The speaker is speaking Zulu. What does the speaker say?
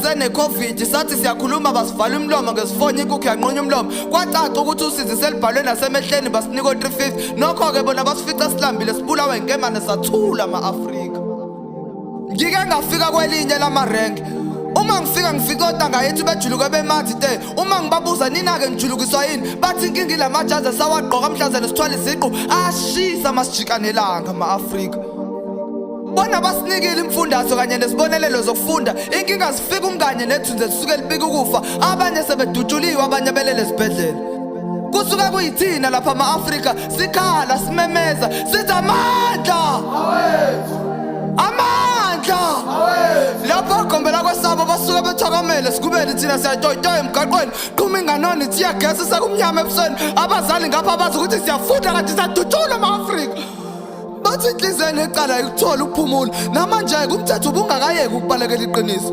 Beze ne-Covid, sathi siyakhuluma basivala umlomo ngesifonyo, inkukhu yanqunya umlomo. Kwacaca ukuthi usizi selibhalwe nasemehleni, basinika o-350. Nokho-ke bona basifica silambile, sibulawe inkemane, sathula ama-Afrika. Ngike ngafika kwelinye lamarenki. Uma ngifika, ngifika ontanga yethu bejuluke bemanzi te. Uma ngibabuza, "Nina-ke nijulukiswa yini?" bathi inkinga ilamajazi esawagqoka mhlazane sithwala iziqu, ashisa masijikanelanga ama-Afrika. Bona basinikile imfundazo kanye nezibonelelo zokufunda. Inkinga zifika umkanye nethunze, zisuke libika ukufa, abanye sebedutshuliwe, abanye belele esibhedlela. Kusuke kuyithina lapha ama-Afrika sikhala, simemeza, sithi amandla, amandla. Lapho ogombela kwesabo basuke bethakamele sigubele, thina siyatoyitoya emgaqweni, qhuma inganoni, teargas, sekumnyama ebusweni. Abazali ngapha bazi ukuthi siyafunda kanti siyadutshulwa ama-Afrika. Bathi inhliziyo enecala ikuthola ukuphumula. Namanje-ke umthetho ubungakayeki ukubalekela iqiniso.